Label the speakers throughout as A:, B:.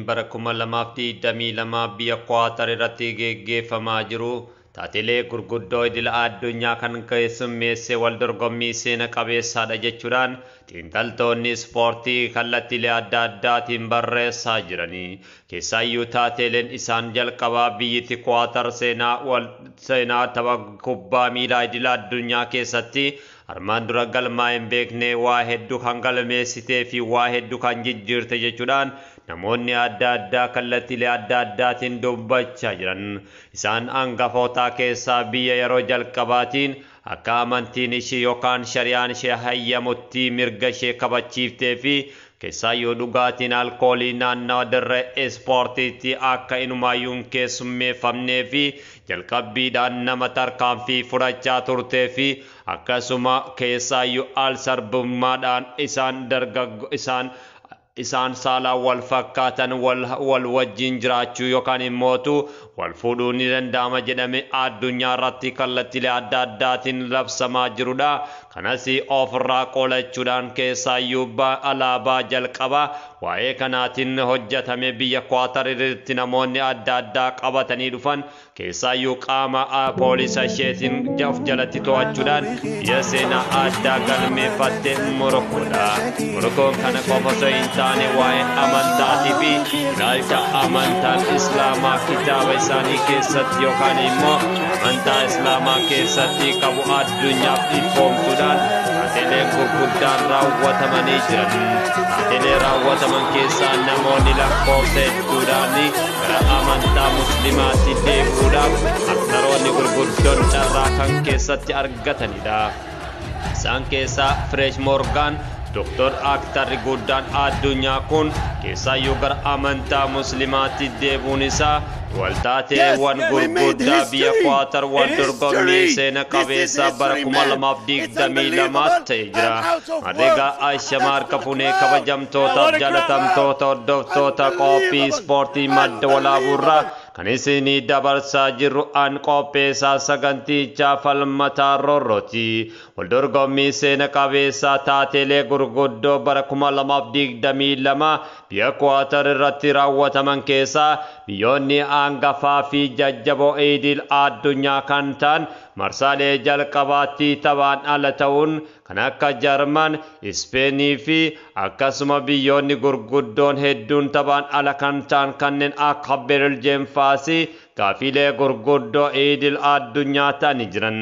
A: Bara 2022 biyya Kwaatar irratti geggeeffamaa jiru taatelee gurguddoo idila addunyaa kan keessummeesse wal dorgommii seena qabeessaadha jechuudhaan xiinxaltoonni ispoortii kallattiilee adda addaatiin barreessaa jiranii. Keessaayyuu taateleen isaan jalqabaa biyyatti Kwaatar seenaa tapha kubbaa miilaa idila addunyaa keessatti armaan dura galmaa hin beekne waa hedduu kan galmeessitee fi waa hedduu kan jijjiirte jechuudhaan namoonni adda addaa kallattiilee adda addaatiin dubbachaa jiran. Isaan hangafootaa keessaa biyya yeroo jalqabaatiin akka amantiin ishee yookaan shari'aan ishee hayyamutti mirga ishee kabachiiftee fi keessaayyuu dhugaatiin alkoolii naannawa dirree ispoortiitti akka inumaayyuu hin keessummeeffamnee fi jalqabbiidhaan nama tarkaanfii fudhachaa turtee fi akkasuma keessaayyuu al sarbummaadhaan isaan dargaggo isaan saalaan wal fakkaatan wal wajjin jiraachuu yookaan immootu wal fuudhuu ni danda'ama jedhame addunyaa irratti kallattiilee adda addaatiin labsamaa jirudha. Kanas ofirraa qolachuudhaan keessaayyuu alaabaa jalqabaa waa'ee kanaatiin hojjetame biyya Kwaatar irratti namoonni adda addaa qabatanii dhufan keessaayyuu qaama poolisa isheetiin of jalatti to'achuudhaan biyya seenaa addaa galmeeffatte Morokoodha. Morokoon kana qofa osoo hin taane waa'ee amantaatii fi ilaalcha amantaan Islaamaa kitaaba isaanii keessatti yookaan immoo amantaa Islaamaa keessatti qabu addunyaaf ifoomsuudhaan taatelee gurguddaan raawwatamanii jiran. Taatelee raawwataman keessaa namoonni lakkoofsa hedduudhaan gara amantaa Muslimaatti deebi'uudhaaf aktaroonni gurguddoon carraa kan keessatti argatanidha. Isaan keessaa Fresh Morgan, Doktor aktarri guddaan addunyaa kun keessaayyuu gara amantaa Muslimaatti deebi'uun isaa waltaateewwan gurguddaa biyya Kwaatar wal dorgommii seena qabeessaa bara 2022 ta'e jira. Herreegaa ashamaa harka fuunee, kabajamtootaaf jaalatamtoota hordoftoota qophii ispoortii Madda Walaabuurraa kan isinii dabarsaa jirru, an qopheessaa sagantichaa Falmataa Roorrooti. Waldorgommii seena qabeessaa taatelee gurguddoo bara 2022 biyya Kwaatar irratti raawwataman keessaa biyyoonni hangafaa fi jajjaboo idil addunyaa kan ta'an marsaalee jalqabaatti taphaan ala ta'uun kan akka Jarman, Ispeenii fi akkasuma biyyoonni gurguddoon hedduun taphaan ala kan ta'an kanneen akka Beeljeem faasii gaafiilee gurguddoo idil addunyaa ta'anii jiran.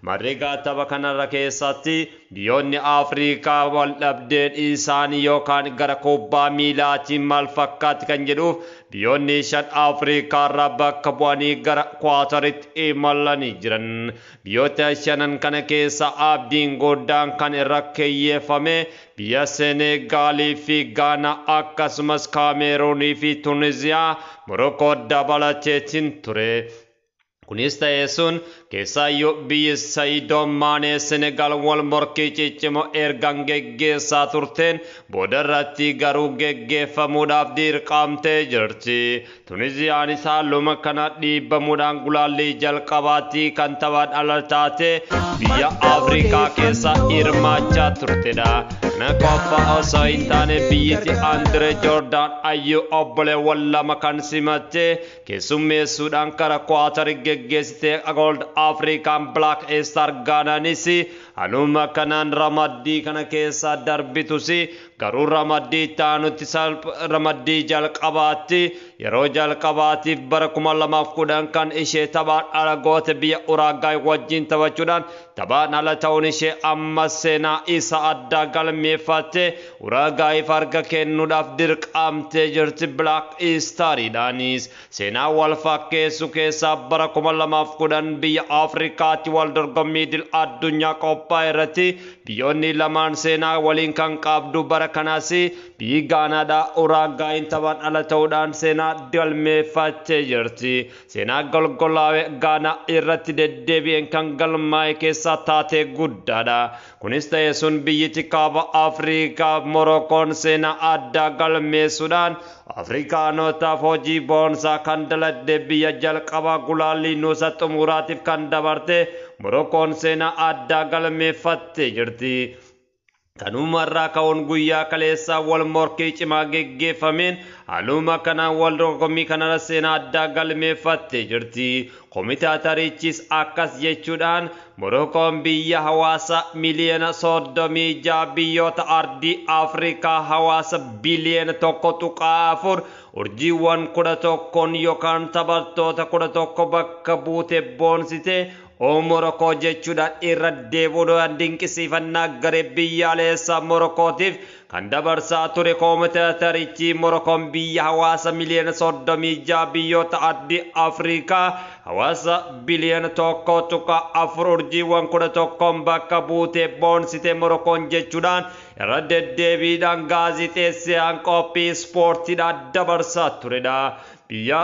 A: Marigaa tapha kanarra keessatti biyyoonni Afrikaa wal dhabdeen isaanii yookaan gara kubbaa miilaatiin maal fakkaatti kan jedhuuf biyyoonni shan Afrikaarraa bakka bu'anii gara Kwaataritti imalanii jiran. Biyyoota shanan kana keessa abdiin guddaan kan irra keeyyeeffame biyya Senegaalii fi Gaanaa, akkasumas Kaameruunii fi Tuniziyaa, Morokoo dabalateetiin ture. Kunis ta'ee sun keessaayyuu biyyi Saayidoo Maanee Senegaal wal morkii ciccimoo ergan geggeessaa turteen boodarratti garuu geggeeffamuudhaaf dirqamtee jirti. Tuniziyaanis haaluma kana dhiibbamuudhaan gulaallii jalqabaatti kan taphaan ala taate biyya Afrikaa keessa hirmaachaa turtedha. Kana qofa osoo hin taane biyyatti Andire Joordaan Ayyuu obboleewwan lama kan simatte keessummeessuudhaan kara Kwaatar geggeessite Gold African Black Star Gaanaanis haaluma kanaan ramaddii kana keessa darbitus garuu ramaddii taanutti ramaddii jalqabaatti yeroo jalqabaatiif bara 2010 kan ishee taphaan ala goote biyya Uraagaay wajjin taphachuudhaan taphaan ala ta'uun ishee amma seenaa isa addaa galmeeffatte Uraagaayiif harka kennuudhaaf dirqamtee jirti Black Stariidhaanis. Seenaa wal fakkeessu keessaa bara 2010 biyya Afrikaatti wal dorgommii idil addunyaa qophaa'e irratti biyyoonni lamaan seenaa waliin kan qabdu, bara kanaas biyyi Gaanaadhaa Uraagaayin taphaan ala ta'uudhaan seenaa galmeeffattee jirti. Seenaa golgolaawee Gaanaa irratti deddeebi'een kan galmaa'e keessaa taatee guddaadha. Kunis ta'e sun biyyatti kaaba Afrikaa Morokoon seenaa addaa galmeessuudhaan Afrikaanotaaf hojii boonsaa kan daladde, biyya jalqabaa gulaallii nuusa xumuraatiif kan dabarte Morokoon seenaa addaa galmeeffattee jirti. Kanumarraa ka'uun guyyaa kaleessaa wal morkii cimaa geggeeffameen haaluma kanaan wal dorgommii kanarra seenaa addaa galmeeffattee jirti. Komitaatarichis akkas jechuudhaan Morokoon biyya hawaasa miliyoona 36 biyyoota ardii Afrikaa hawaasa biliyoona 1.4 urjiiwwan 11 yookaan taphattoota 11 bakka buute boonsite Morokoo jechuudhaan irra deebi'uudhaan dinqisiifannaa garee biyyaalessaa Morokootiif kan dabarsaa ture koomitaatarichi Morokoon biyya hawaasa miliyoona 36 biyyoota ardii Afrikaa hawaasa biliyoona 1.4 urjiiwwan 11 bakka buute boonsite Morokoon jechuudhaan irra deddeebiidhaan gaazixeessaan qophii ispoortiidhaan dabarsaa turedha. Biyya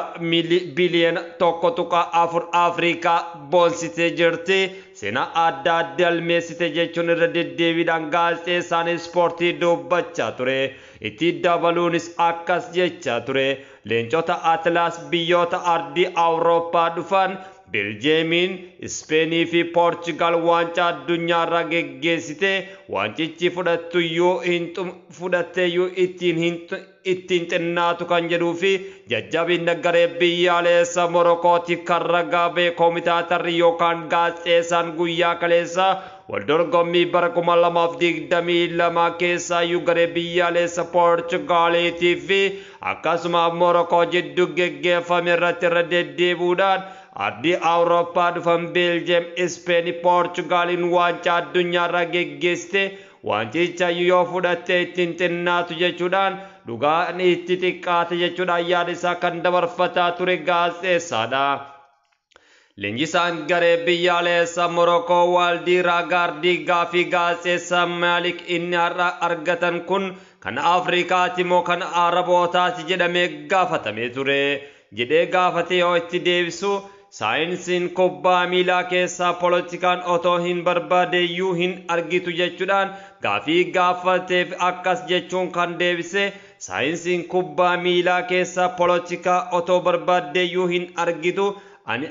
A: biliyoona 1.4 Afrikaa boonsitee jirti. Seenaa adda addaa galmeessite jechuun irra deddeebiidhaan gaazexeessaan ispoortii dubbachaa ture. Itti dabaluunis akkas jechaa ture. Leencota Atlaas biyyoota ardii Awurooppaa dhufan Beljeemiin, Ispeenii fi Poorchugaal waancaa addunyaarraa geggeessite waancichi fudhatteeyyuu ittiin xinnaatu kan jedhuu fi jajjabina garee biyyaalessa Morokootiif kan ragaa ba'e koomitatarri yookaan gaazexeessaan guyyaa kaleessaa wal dorgommii bara 2022 keessaayyuu garee biyyaalessa Poorchugaaliitii fi akkasuma Morokoo jidduu geggeeffame irratti irra deddeebi'uudhaan ardii Awurooppaa dhufan Beeljeem, Ispeenii, Poorchugaaliin waancaa addunyaarraa geggeessite waancicha yoo fudhatte ittiin xinnaatu jechuudhaan dhugaan itti xiqqaate jechuudhaan yaada isaa kan dabarfataa ture gaazexeessaadha. Leenjisaan garee biyyaalessa Morokoo Waaldii Raagaardii gaafii gaazexeessaa Maalik inni har'a argatan kun kan Afrikaati moo kan Arabootaati jedhamee gaafatamee ture. Jedhee gaafate yoo itti deebisu saayinsiin kubbaa miilaa keessaa poolitikaan otoo hin barbaadeeyyuu hin argitu jechuudhaan gaafii gaafateef akkas jechuun kan deebise saayinsiin kubbaa miilaa keessaa poolitikaa otoo barbaaddeeyyuu hin argitu ani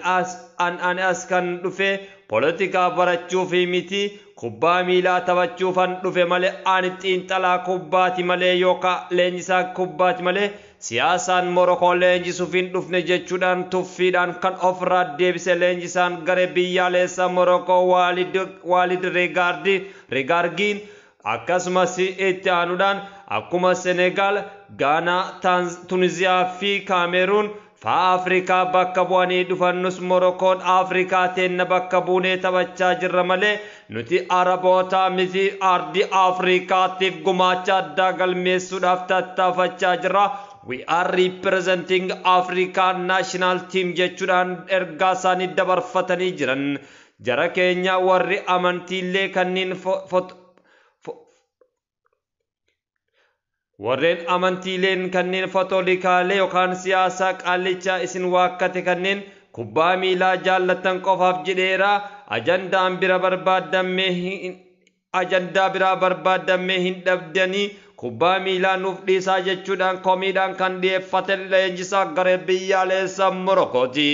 A: as kan dhufe poolitikaa barachuufi miti kubbaa miilaa taphachuufan dhufe malee ani xiinxalaa kubbaati malee yookaan leenjisaa kubbaati malee siyaasaan Morokoo leenjisuuf hin dhufne jechuudhaan tuffiidhaan kan ofirraa deebise leenjisaan garee biyyaalessaa Morokoo Waalid Regaargiin akkasumas itti aanuudhaan akkuma Senegaal, Gaanaa, Tuniziyaa fi Kaameruun faa Afrikaa bakka bu'anii dhufannus Morokoon Afrikaa teenna bakka buunee taphachaa jirra malee nuti Araboota miti ardii Afrikaatiif gumaacha addaa galmeessuudhaaf tattaafachaa jirra. We are representing Africa National Team jechuudhaan ergaa isaanii dabarfatanii jiran. Jara keenya warri amantiilee kanneen warreen amantiileen kanneen fotolikaalee yookaan siyaasaa qaallichaa isin waakkate kanneen kubbaa miilaa jaallatan qofaaf jedheera ajandaa biraa barbaaddamee hin dhabdanii kubbaa miilaa nuuf dhiisaa jechuudhaan komiidhaan kan dhiyeeffate leenjisaa garee biyyaalessa Morokooti.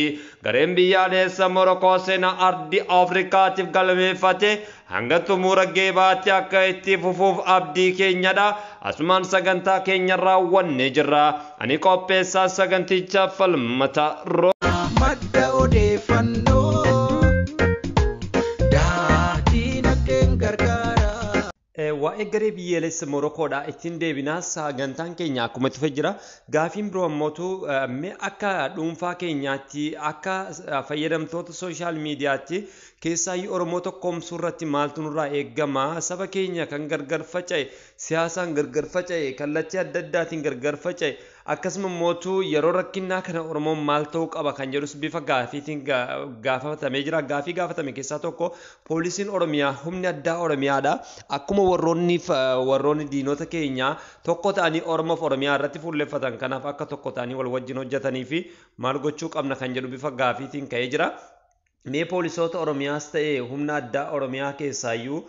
A: Gareen biyyaalessa Morokoo seenaa ardii Afrikaatiif galmeeffate hanga xumura geebaatti akka itti fufuuf abdii keenyadha. Asumaan sagantaa keenya raawwannee jirra. Ani qopheessaa sagantichaa Falmata Roo.
B: Madda odeeffannoo daadhiin addeen gargaara.
A: Waa'ee garee biyyaalessa Morokoodha ittiin deebinaa sagantaan keenya akkuma itti fufee jira. Gaafiin biroo ammootu mee akka dhuunfaa keenyaatti akka fayyadamtoota sooshaal miidiyaatti keessaayyuu Oromoo tokkoomsuu irratti maaltu nurraa eegama? Saba keenya kan gargar faca'e, siyaasaan gargar faca'e, kallattii adda addaatiin gargar faca'e akkasuma mootu yeroo rakkinnaa kana Oromoon maal ta'uu qaba kan jedhus bifa gaafiitiin gaafatamee jira. Gaafii gaafatame keessaa tokko poolisiin Oromiyaa humni addaa Oromiyaadha. Akkuma warroonni diinota keenyaa tokko ta'anii Oromoof Oromiyaa irratti fuulleffatan kanaaf akka tokko ta'anii wal wajjin hojjetanii fi maal gochuu qabna kan jedhu bifa gaafiitiin ka'ee jira. Mee poolisoota Oromiyaas ta'e humna addaa Oromiyaa keessaayyuu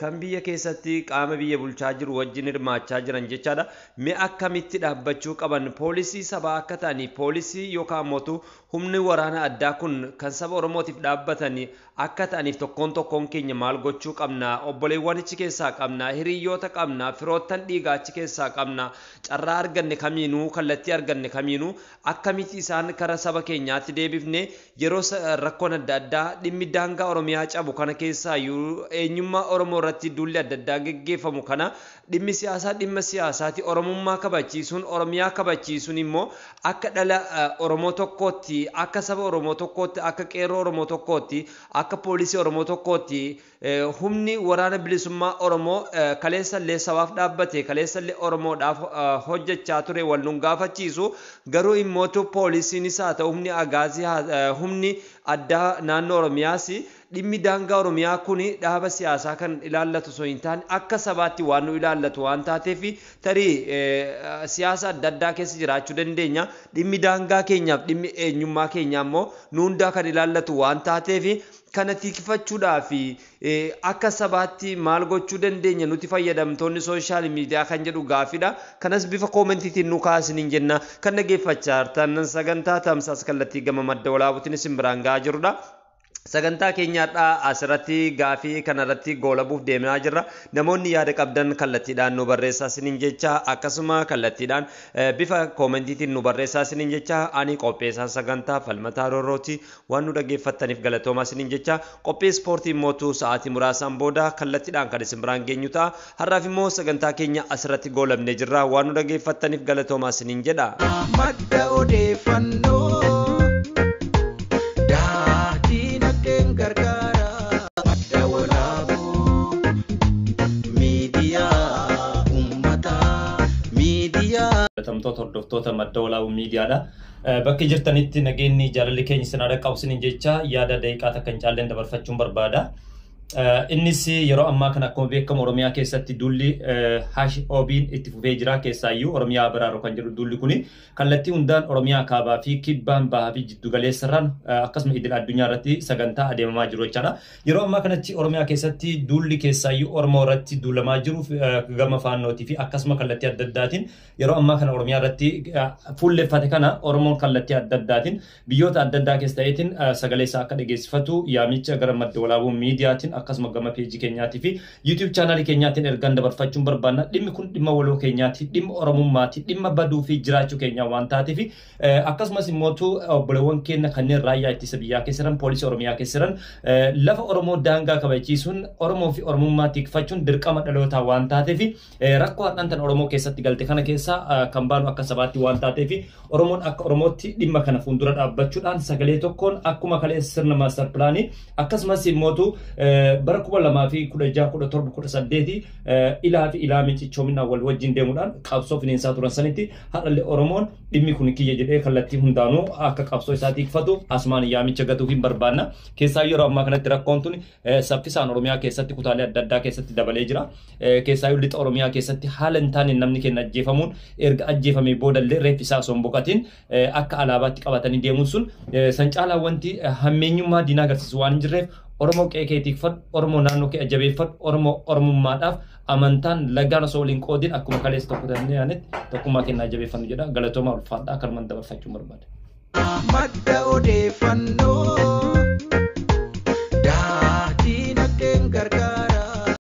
A: Kan biyya keessatti qaama biyya bulchaa jiru wajjin hirmaachaa jiran jechaadha. Mee akkamitti dhaabbachuu qaban, poolisii sabaa akka ta'anii, poolisii yookaan mootu humni waraana addaa kun kan saba Oromootiif dhaabbatanii akka ta'aniif tokkoon tokkoon keenya maal gochuu qabna? Obboleewwan achi keessaa qabna, hiriyyoota qabna, firoottan dhiigaa achi keessaa qabna. Carraa arganne kamiinuu, kallattii arganne kamiinuu akkamitti isaan kara saba keenyaatti deebifne, yeroo rakkoon adda addaa dhimmi daangaa Oromiyaa cabu kana keessaa eenyummaa Oromoo irratti duulli adda addaa geggeeffamu kana, dhimmi siyaasaa dhimma siyaasaati, Oromummaa kabachiisuun, Oromiyaa kabachiisuun immoo akka dhala Oromoo tokkootti, akka saba Oromoo tokkootti, akka qeerroo Oromoo tokkootti, akka poolisii Oromoo tokkootti, humni waraana bilisummaa Oromoo kaleessallee sabaaf dhaabbate, kaleessallee Oromoodhaaf hojjechaa ture wal nun gaafachiisu. Garuu immootu poolisiinis haa ta'u, humni agaazii, humni addaa naannoo Oromiyaas, dhimmi daangaa Oromiyaa kun dhaaba siyaasaa kan ilaallatu osoo hin taane akka sabaatti waan nu ilaallatu waan taateef, tarii siyaasa adda addaa keessa jiraachuu dandeenya. Dhimmi daangaa keenyaaf dhimmi eenyummaa keenyaa immoo nu hundaa kan ilaallatu waan taateef, kana tikfachuudhaaf akka sabaatti maal gochuu dandeenya nuti fayyadamtoonni social media kan jedhu gaafidha. Kanas bifa koomentiitiin nu kaasiniin jenna. Kan dhaggeeffachaa jirtan sagantaa tamsaas kallattii gama Madda Walaabuutiin isin biraan gahaa jirudha. Sagantaa keenyaadhaa asirratti gaafii kanarratti goolabuuf deemaa jirra. Namoonni yaada qabdan kallattiidhaan nu barreessaa isiniin jecha, akkasuma kallattiidhaan bifa koomentiitiin nu barreessaa isiniin jecha, ani qopheessaa sagantaa Falmataa Roorrooti. Waan nu dhaggeeffattaniif galatoomaa isiniin jecha, qophii ispoortii mootuu sa'aatii muraasaan booda kallattiidhaan kan isin biraan geenyu ta'a. Har'aaf immoo sagantaa keenya asirratti goolabnee jirra. Waan nu dhaggeeffattaniif galatoomaa isiniin jedha.
B: Madda odeeffannoo dinagdeen gargaara. Madda Walaabuu miidiyaa uummataa miidiyaa.
C: Jaalatamtoota hordoftoota Madda Walaabuu Miidiyaadha. Bakki jirtanitti nageenyi jaalalli keenya isin haa qabu isiniin jecha, yaada daqiiqaa takka hin caalleen dabarfachuun barbaada. Innis yeroo ammaa kana akkuma beekamu Oromiyaa keessatti duulli #OBN itti fufee jira. Keessaayyuu Oromiyaa baraaruu kan jedhu duulli kuni kallattii hundaan Oromiyaa kaabaa fi kibbaan, bahaa fi jiddu galeessarraan, akkasuma idil addunyaa irratti sagantaa adeemamaa jiru jechaadha. Yeroo ammaa kanatti Oromiyaa keessatti duulli keessaayyuu Oromoo irratti duulamaa jiru gama faannootii fi akkasuma kallattii adda addaatiin yeroo ammaa kana Oromiyaa irratti fuulleffate kana, Oromoon kallattii adda addaatiin biyyoota adda addaa keessa ta'eetiin sagalee isaa akka dhageessifatu yaamicha gara Madda Walaabuu Miidiyaatiin, akkasuma gama peejii keenyaatii fi YouTube chaanaalii keenyaatiin ergaan dabarfachuun barbaanna. Dhimmi kun dhimma waloo keenyaati, dhimma Oromummaati, dhimma baduu fi jiraachuu keenyaa waan taateef, akkasumas immootu obboleewwan keenya kanneen raayyaa ittisa biyyaa keessa jiran, poolisii Oromiyaa keessa jiran, lafa Oromoo daangaa kabachiisuun, Oromoo fi Oromummaa tikfachuun dirqama dhalootaa waan taateef, rakkoo har'aan tan Oromoo keessatti galte kana keessa kan baanu akka sabaatti waan taateef, Oromoon akka Oromootti dhimma kana fuuldura dhaabbachuudhaan sagalee tokkoon akkuma kaleessa sirna master planii, akkasumas immootu bara 2016, 17, 18 ilaa fi ilaa cichoominaan wal wajjin deemuudhaan qabsoo finiinsaa turan sanitti, har'allee Oromoon dhimmi kun kiyya jedhee kallattii hundaanuu akka qabsoo isaa tikfatu asumaan yaamicha gatuuf hin barbaanna. Keessaa yeroo ammaa kanatti rakkoon tun saffisaan Oromiyaa keessatti kutaalee adda addaa keessatti dabalee jira. Keessaayyuu lixa Oromiyaa keessatti haala hin taane namni keenya ajjeefamuun, erga ajjeefamee boodallee reeffi isaa osoo hin boqotin akka alaabaatti qabatanii deemuun sun san caalaa wanti hammeenyummaa diinaa agarsiisu waan hin jirreef, Oromoo qe'ee kee tikfadhu, Oromoo naannoo kee jabeeffadhu, Oromoo Oromummaadhaaf amantaan lagaan osoo waliin qoodin akkuma kaleessa tokko ta'anii yaanetti tokkummaa kennaa jabeeffannu jedha. Galatoomaa, ulfaadhaa, kanumaan dabarfachuun barbaada.
B: Madda odeeffannoo.